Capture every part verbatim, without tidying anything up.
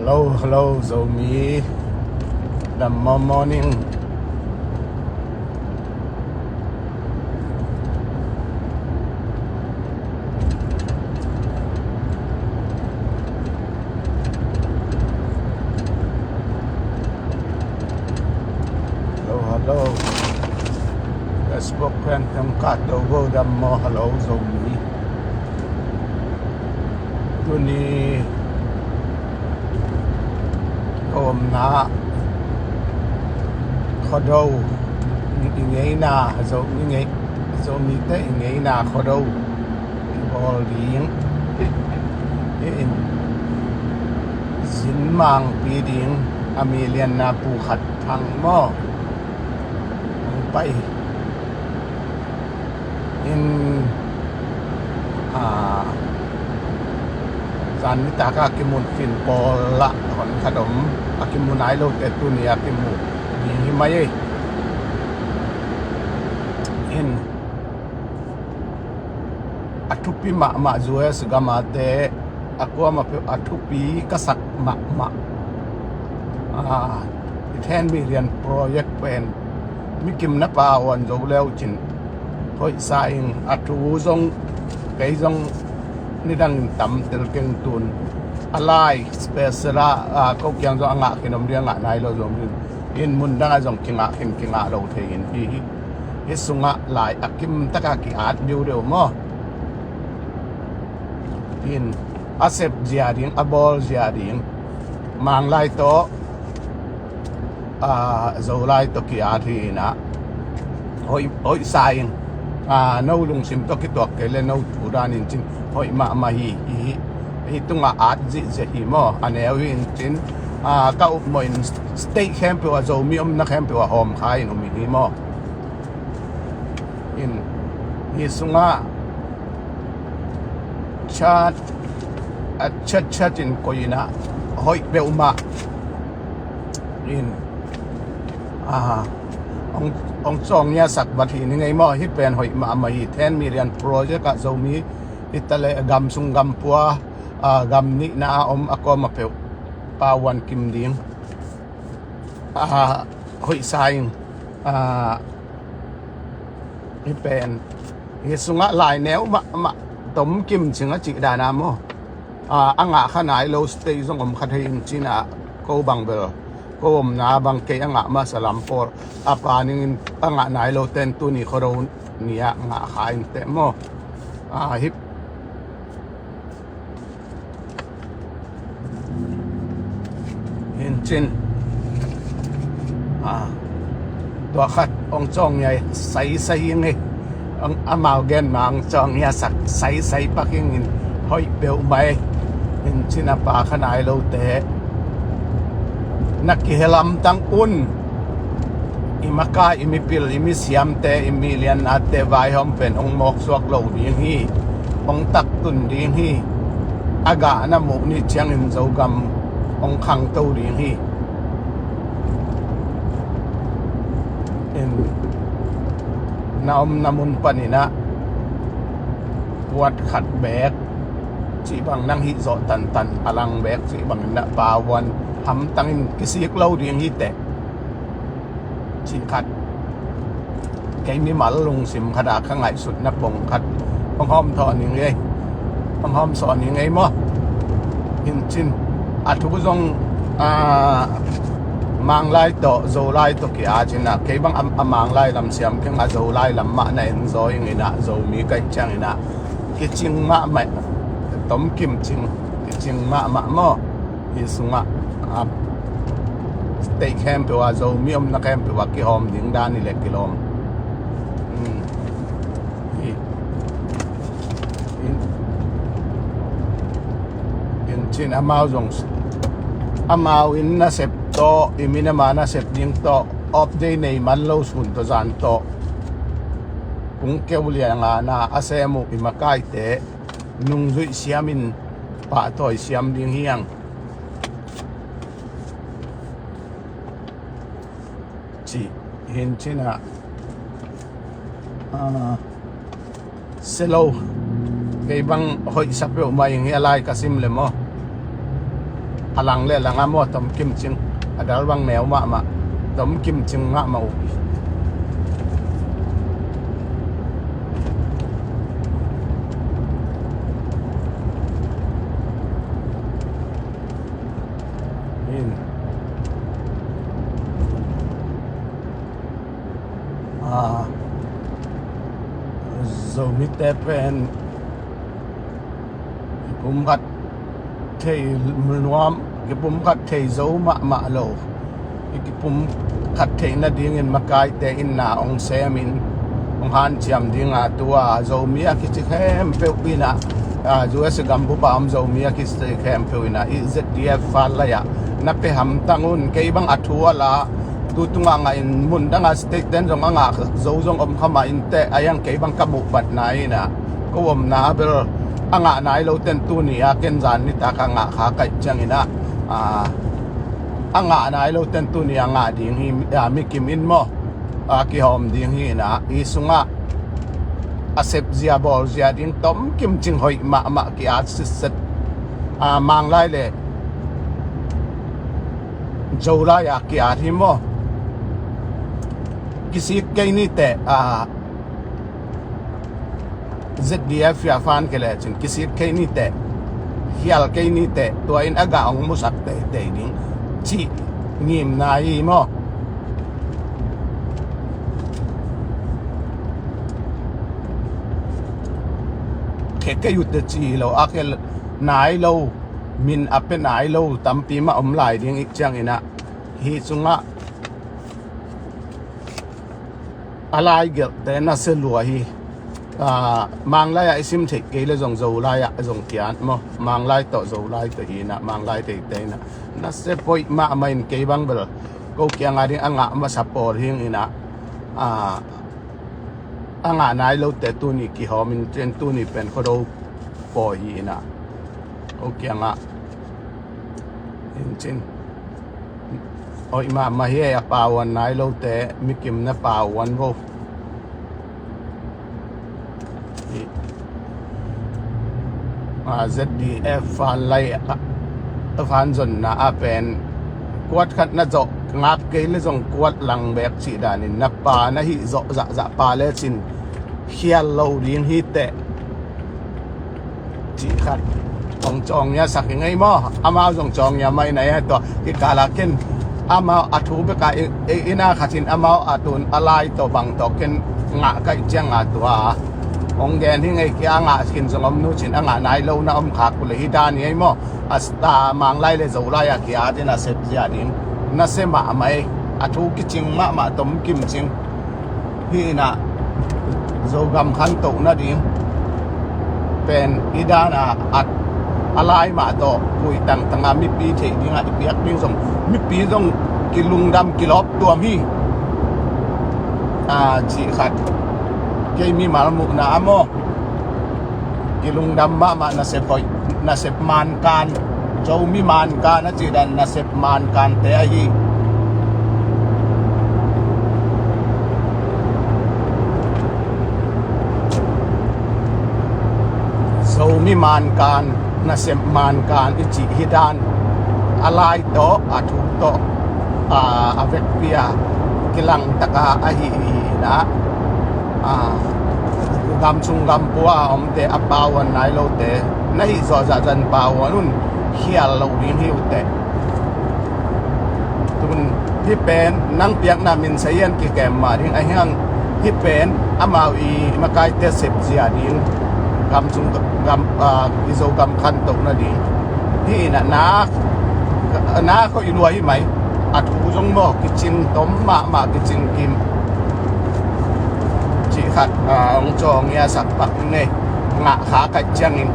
Hello, hello, Zomi. Dam maw, morning. Hello, hello. Facebook fan teng ka to go dam maw, hello, Zomi. Tuni ka omna Khuado i ngeina, Zo, i ngei, Zomite i ngeina Khuado i bawl ding. In zin mangpi ding a mi lianna Pu Khat Thang maw, hong pai in, a, zan nitak a kimun khin pawl ah hon khat om, a kimu nai lote tuni a kimu ding hi mai ei. In a thupi mahmah, U S gamate a kuamah peuh a thupi ka sak mahmah. A, i ten million project pen mi kim na pa wan zo leu cin hoih sa ing, a thu zong kei zong nidangin tam tel keng tun. A lai special a, a, ko kiang zong a ngah khin om ding, a ngah nai lo zong ding. In mun dang a zong kingah khin, kingah lo thei in hi hi. Hi sungah lai a kim taka ki-at diu deuh maw. In a sep zia ding, a bawl zia ding, Manglai tawh, a, Zolai tawh ki-at hi inah hoih, hoih sa ing. A, no lungsim tawh kituak kei le no thu dan in cin hoih mahmah hi, hi, hi. Hi tungah at zihziah hi maw. A neu hi in cin, a, ka upmawh in state khempeuh a Zomi omna khempeuh a hawm kha in um hi maw. In hi sungah chat, a chat chat in koih inah hoih peuhmah in, a, hong, hong cawngiasak vat hi ni ngei maw. Hi pen hoih mahmah hi. Ten million project ah Zomi hi ta le gam sung gam pua, a, gam nihna a om a kuamah peuh pa wan kim ding. A, hoih sa ing. A, hi pen hi sungah lai neu mahmah tom kim cing a cih dana maw. A, a ngah kha nai lo state zong om kha thei in cin ah, ko bang bel ko omna bang kei a ngah masa lam pawl a pa ningin a ngah nai lo ten tuni Khuado ni ah ngah kha in teh maw. A, hi in cin, a, tua khat hong cawngiai saisai ing hi. Hong, amau gen ma hong cawngiasak saisai pak ing in hoih peuhmah hi. In cin a pa kha nai lote na kihelamtang un. I makai, i mipil, i misiamte, i miliannate vaihawm pen hong mawksuak lo ding hi. Hong taktun ding hi. A gah na muh ni ciangin Zogam hong khangto ding hi. In na omna mun paninah puat khat beek cih bang nang hih zawh tantan a lang beek cih bangin na pa wan hamtangin kisik lo ding hi teh. Cih khat kei mimal lungsim khat a ka ngaihsutna pong khat hong hawm thaw ning ei, hong hawm saw ning ei maw. In cin a thu zong, a, Manglai tawh Zolai tawh ki-at inah kei bang a, a Manglai lam siam keng a Zolai lam mah na en zaw ing inah Zomi kaih ciang inah kicing mahmah, tom kim cing, kicing mahmah maw. Hi sungah, a, state khempeuh a Zomi omna khempeuh a kihawm ding dan hi le kilawm. Hmm. Hi. In, in cin amau zong, amau in nasep tawh, i minama nasep ding tawh, off day nei man lo sun tawh zan tawh kung keu liangana a sem uh i makaite nungzuih siamin pahtawi siam ding hi ang. Cih hin cinah, a, si lo. Kei bang hoihsa peuhmah ing hi a lai ka sim le maw. A lang le lang a maw, tom kimcing. A dal bang neu mahmah, tom kimcing mahmah uh. In. Ah, Zomite pen kipumkhat thei nuam, kipumkhat thei zo mahmah lo. I kipumkhat theih nadingin makaite in na hong semin hong hanciam dinga, tua Zomi a kici khempeuh in ah, ah, U S gambup a om Zomi a kici khempeuh in ah, i Z D F Fanlai ah na pia hamtang un. Kei bang a thu a la, tu tungah ngah in, mundang a state ten zong a ngah zo zong om kha mah inteh, a hiang kei bang ka muh batna in ah, ko omna a bel a ngah nai lo ten tuni a ken zan nitak a ngah kha ka hih ciangin ah, ah, a ngah nai lo ten tuni a ngah ding hi, ah, mikim in maw, ah, kihawm ding hi in ah, i sungah a sepzia bawlzia ding tom kimcing hoih mahmah ki-at sitset, ah, Manglai le Zolai a ki-at hi maw. Kisik kei ni teh, ah, Z D F a fan kei lecin kisik kei ni teh, hial kei ni teh, tua in a gah hong musak teitei ding cih ngimna hi maw. Khe kei uh teh ci lo, a khe nai lo, min a pia nai lo tampi mah om lai ding i hih ciangin ah, hih sungah a laigelhte nasia lua hi. Ah, Manglai ah i sim theih kei le zong Zolai ah zong ki-at maw. Manglai tawh Zolai tawh hi in ah, Manglai teitei in ah nasia poi mahmah in, kei bang bel ko kiang a ding a ngah masa pawl hi ing in ah, ah, a ngah nai lo teh tuni kihawm in, tua tuni pen Khuado pawi hi in ah, ko kiang ah in cin. Hoih mahmah hi ei, a pauan nai lote, mikim na pauan vo. I, a, Z D F Fanlai, a, a fan zonna ah pen kuat khat na zawh ngap kei le zong kuat lang bek cih danin na pa na hih zawh zahzah pa lecin khial lo ding hi teh. Cih khat hong cawngya sak hi ngei maw? Amau zong cawngya mai na e tua. Kikala ken amau a thu beka i, i, ina khatin amau a tun a lai tawh bang tawh ken ngah kaih cianga tua hong gen hi ngei kia, a ngah khin zong om nucin a ngah nai lo na om khak uh le hi dan hi ei maw? A, a, Manglai le Zolai a kia dina sep zia ding na se mahmah ei. A thu kicing mahmah tom kimcing. Hi inah Zogam khantoh nading pen i dana at a lai mah tawh khui tangtanga mipi theih dingah i piak ding zong mipi zong kilungdam kilawp tuam hi. A, cih khat kei mimal muhna a maw. Kilungdam mahmah nasep hoih, nasep mankan, Zomi mankan a cih dan nasep mankante ahi. Zomi mankan, nasep mankan i cih hi dan a lai tawh a thu tawh, a, a vekpi a kilangtaka ahi hi inah. A, gam sung gam pua a omte a pauan nai lote na hih zawh zahzah in pauan un, khial loh ding hi uh teh. Tun hih pen nang piakna min sayan kikem mah ding ahiang, hih pen amau i makaite sepzia ding, gam sung gam, a, i Zogam khantoh nading. Hih inah na, na khoih lua hi mai. A thu zong maw kicing tom mahmah kicing kim. Cih khat, a, hong cawng ia sak pak ing ei. Ngah kha kaih ciangin.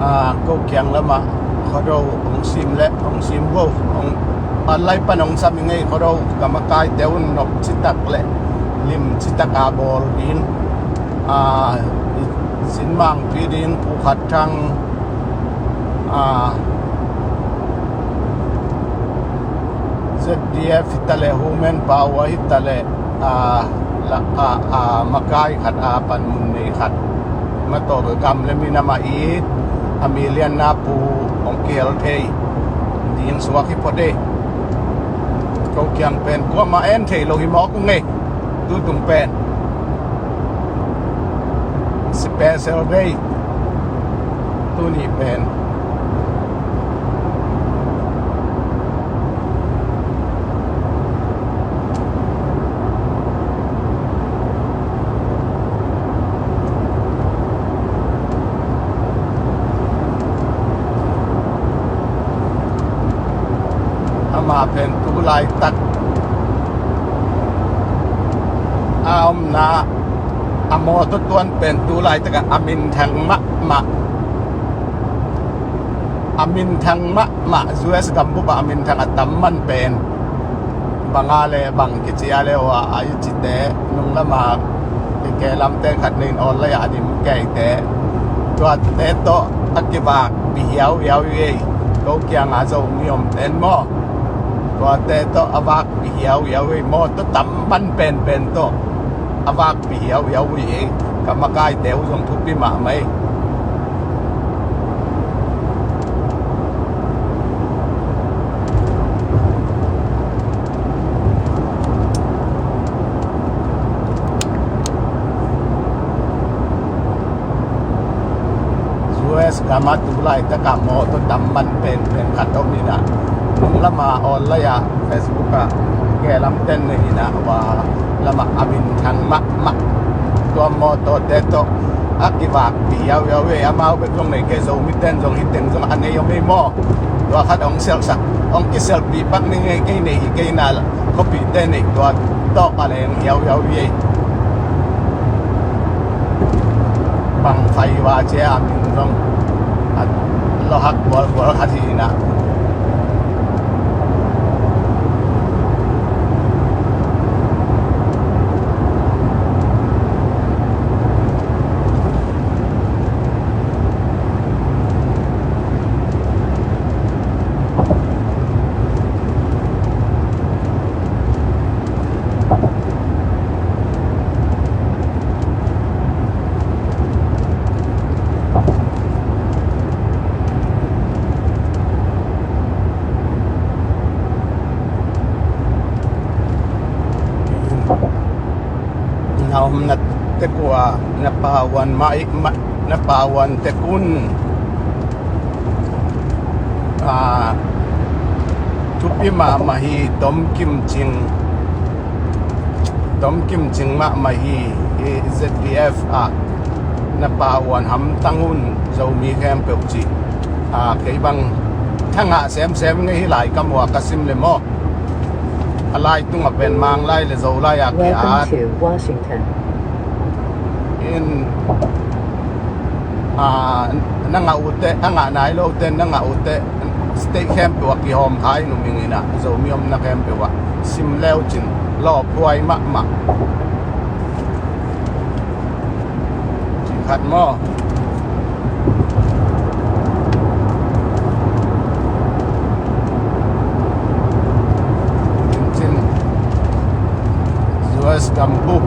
A, ko kiang lamah Khuado hong sim le hong sim vo, hong, a lai pan hong sam i ngei Khuado ka makaite un nop citak le lim citak a bawl ding. A, i sin mangpi ding Pu Khat Thang, a, Z D F hi ta le, Humen Pawa hi ta le, a, la, a, a, makai khat a panmun nei khat. Mataw ka gam le minam a it a milian na pu hong kihel thei ding suak hi phot e. Ko kiang pen kuamah en thei lo hi mawk ung e. Tutung pen special day. Tuni pen ama pen tu laitak a omna, a mawtaw tuan pen tu laitak a minthang mahmah. A minthang mahmah, U S gambup ah a minthang a tam man pen banga le bang kici a le ua a i cite, nunglam a i ke lamte khat nei in awl lai a dim keite, tuate tawh a kivak pi hiauhiau i ei. Ko kiang a Zomi om ten maw, tuate tawh a vak pi hiauhiau i ei. Mawtaw tam man penpen tawh a vak pi hiauhiau i ei. Ka makaite uh zong thupi mahmah ei. U S gam a tu laitak a mawtaw tam man penpen khat om in ah, nunglam a awl lai a Facebook ah ke lamten nei in ah, ua lam ah a minthang mahmah. Tua mawtawte tawh a kivak pi hiauhiau ei. Amau bek zong nei kei, Zomiten zong hih teng zong a nei om ei maw. Tua khat hong selsak, hong kiselpih pak ni ngei, kei nei hi kei na, khuapite nei tua tawh a leng hiauhiau ei. Bang fai va cia min zong a lo hak bualbual khat hi na. Na omna tek uh a, na pauan mah, mah, na pauan tek un. A, thupi mahmah hi, tomkim cing, tomkim cing mahmah hi. Hih Z D F ah na pauan hamtang un, Zomi khempeuh cih. A, kei bang thangah semsem ngei hi lai ka muak ka sim le maw. A lai tungah pen Manglai le Zolai a ki-at. Welcome to Washington. In, a, na ngah uh teh, a ngah nai lo teh, na ngah uh teh, state khempeuh a kihawm kha in um ing in ah, Zomi omna khempeuh ah sim leu cin lawphuai mahmah. Khat maw. Cin, cin. U S gambup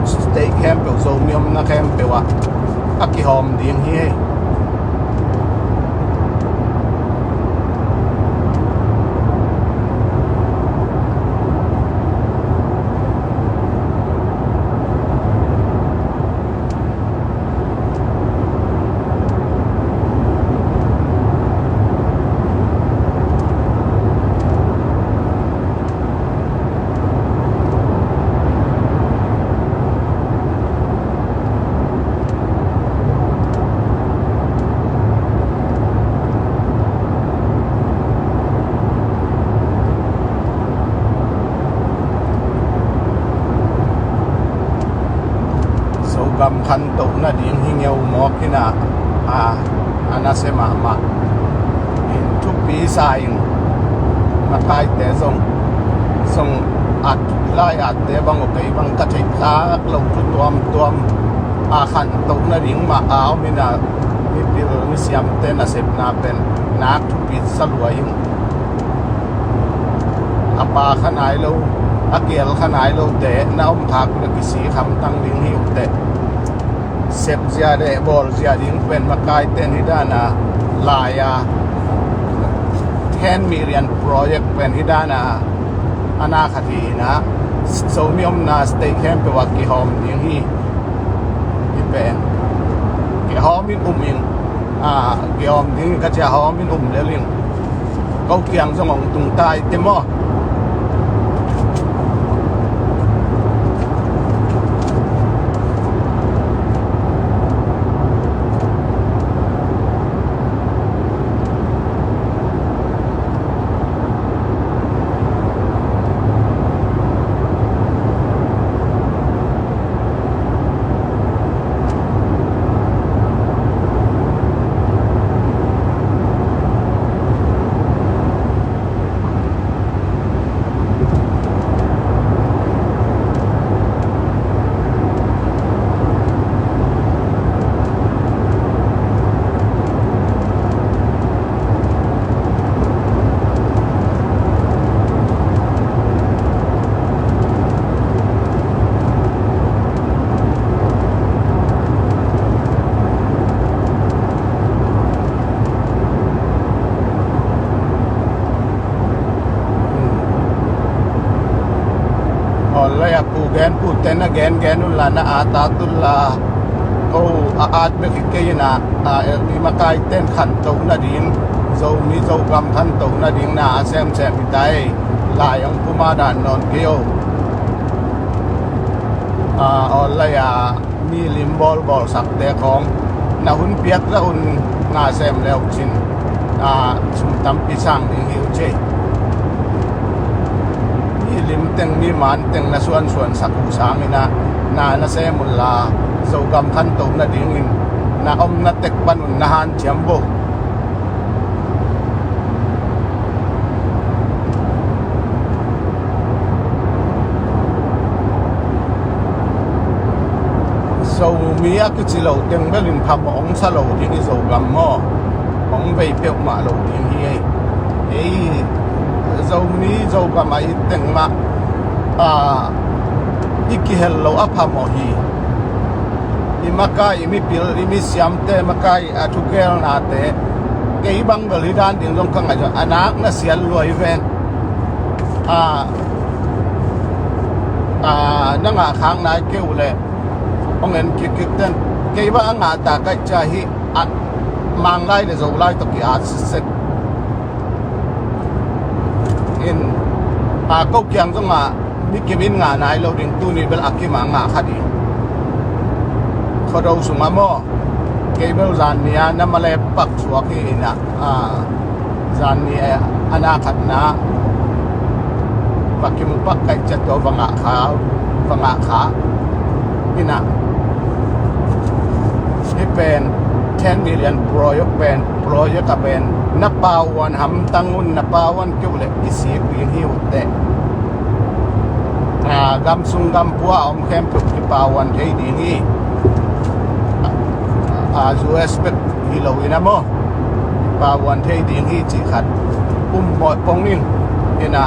state khempeuh, Zomi omna khempeuh ah a kihawm ding hi. Zogam khantoh nading hi ngeu mawk hi na, a, a Nasia mahmah. In thupi sa ing. Makaite zong, zong at lai atte bang uh kei bang ka theih tak lo thu tuamtuam a khantoh nading mah a om in a, mipil misiamte nasepna pen nak thupi sa lua ing. A pa kha nai lo, a gel kha nai lote na om khak uh leh kisik hamtang ding hi uh teh. Sepzia le bawlzia ding pen makaite in hi dan a, lai a, ten million project pen hi dan a, a na khat hi in a, Zomi omna state khempeuh ah kihawm ding hi. Hi pen kihawm in um in, a, kihawm ding ka ci a, hawm in um lel in. Ko kiang zong hong tung ta hi te maw. Aw, lai a pu gen, pu ten a gen gen un la, na at at un la. Ko a at bek hi kei in a, a, i makaiten khantoh nading, Zomi Zogam khantoh nading na a semsem hi ta ei. Lai hong pum a dan nawn kei o. A, aw, lai a mi lim bawlbawlsakte khawng na hun piak zah un na sem le uh cin, a, sum tampi sang ding hi uh ci. Mi lim teng, mi man teng na suansuansak uh sangin a, na na sem un la, Zogam khantoh nadingin na omna tek pan un na hanciam bo. Zomi a kici lo teng bel in phamawh hong sa lo ding hi, Zogam maw? Hong bei peuhmah lo ding hi ei. Ei, Zomi Zogam a it teng mah, a, i kihel lo a phamawh hi. I makai, i mipil, i misiamte makai a thugelnate, kei bang bel hi dan ding zong ka ngaih zong a nak na sial lua hi ven. A, a, na ngah khak nai kei uh leh hong en kikkik ten, kei bang a ngah ta kaih cia hi. A, Manglai le Zolai tawh ki-at sitset in, a, ko kiang zong a mi kim in ngah nai lo ding, tuni bel a kim a ngah kha ding. Khuado sung a maw, kei bel zanni a na male pak suak hi in a, a, zanni a, a na khatna va kimu pak kaih ciat tua va ngah kha, va ngah kha in a. Hi pen ten million project pen, project a pen na pauan hamtang un, na pauan kei uh leh i sik ding hi uh teh. A, gam sung gam pua a om khempeuh kipauan thei ding hi. A, U S bek hi lo in a maw, kipauan thei ding hi cih khat um mawh pong in. In a,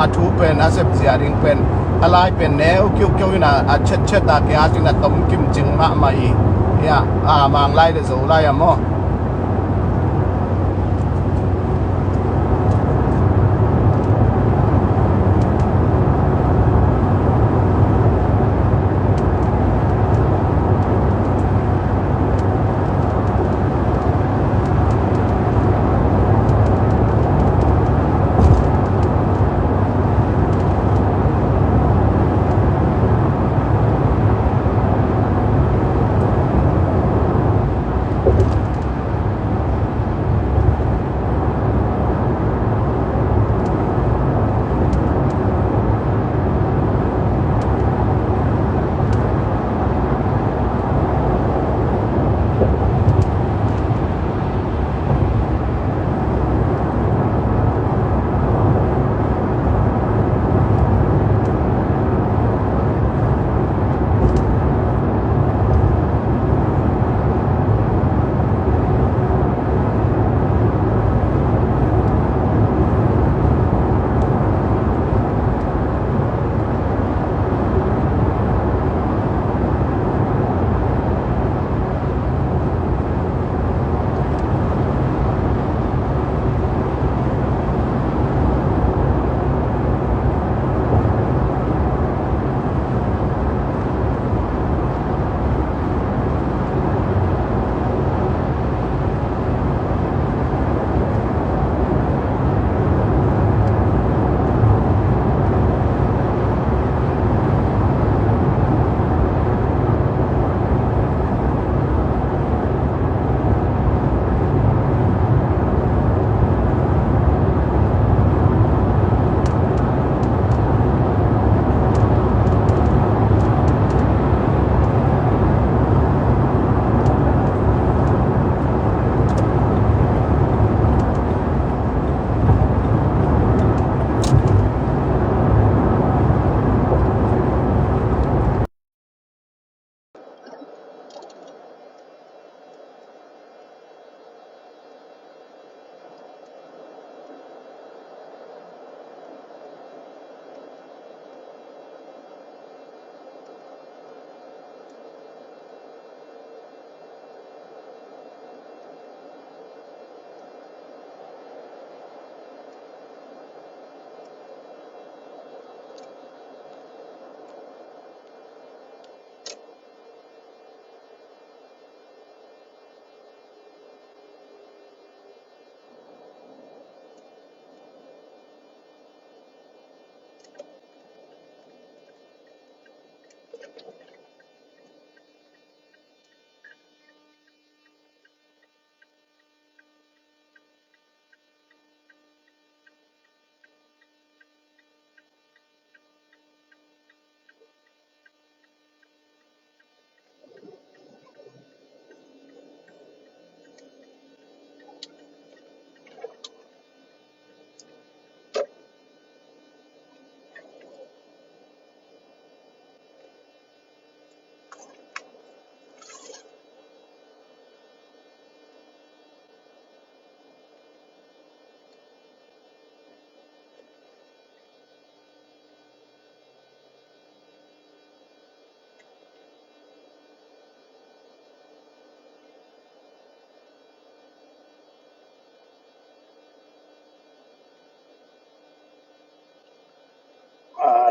a thu pen, a sepzia ding pen, a lai pen neu kiukiu in a, a chetchet a ki-at in a tomkim cing mahmah hi. Ia, a, Manglai le Zolai a maw.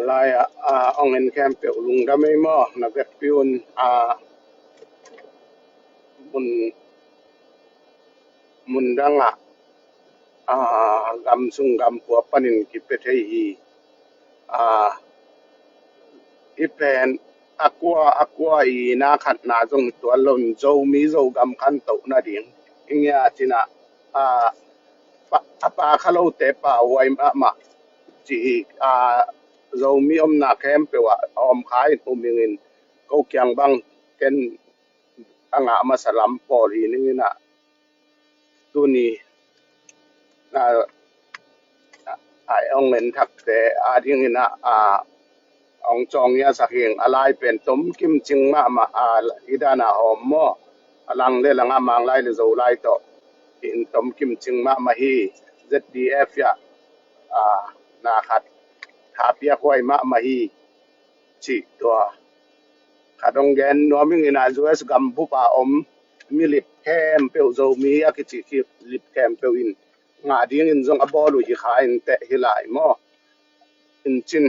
Lai-ah, ah, hong en khempeuh lungdam ei maw, na vekpi un, ah, mun, mun dangah, ah, gam sung gam pua panin kipia thei hi. Ah, i pen a kua, a kua i na khatna zong hi tuan lo in Zomi Zogam khantoh nading. I ngia cinah, ah, pa, a pa kha lote pa huai mahmah ci hi, ah, Zomi omna khempeuh ah a om kha in um ing in ko kiang bang ken a ngah masa lam pawl hi ning inah tuni na ai hong en thakte a ding inah a hong cawng ia sak hing a lai pen tomkim cing mahmah a i dana hawm maw a lang le lang a Mang lai le Zo lai tawh in tomkim cing mahmah hi. Z D F ia a na khat thapiak huai mahmah hi. Cih tua khat hong gen nuam ing inah U S gambup a om milip khempeuh Zomi a kici milip khempeuh in ngah dingin zong a bawl uh hi kha in teh hi lai maw. In cin,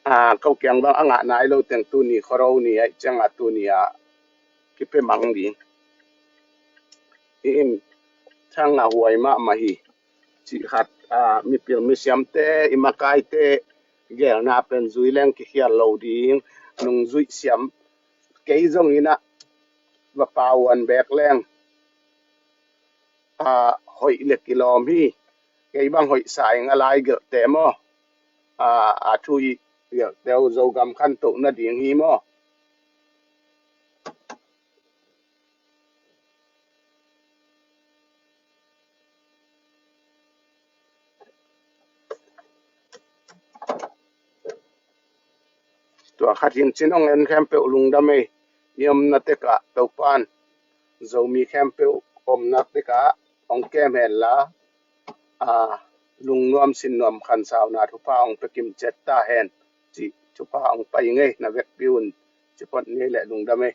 ah, ko kiang bang a ngah nai lo teng tuni khuaro ni aih ciangah tuni a kipia mang ding hi in thang a huai mahmah hi. Cih khat, ah, mipil misiamte i makaite gelna pen zui leng kikhial lo ding nung zuih siam kei zong inah va pauan bek leng, ah, hoih le kilawm hi. Kei bang hoih sa ing a lai gelhte maw, ah, a thu i gelhte uh Zogam khantoh nading hi maw. Tua khat hin cin hong en khempeuh lungdam ei. I omna tekah Topan Zomi khempeuh omna tekah hong kem hen la, a, lungnuam sinnuam khansauna thupha hong pia kim ciat ta hen. Cih thupha hong pai ngei na vekpi un. Cipot ni le lungdam ei.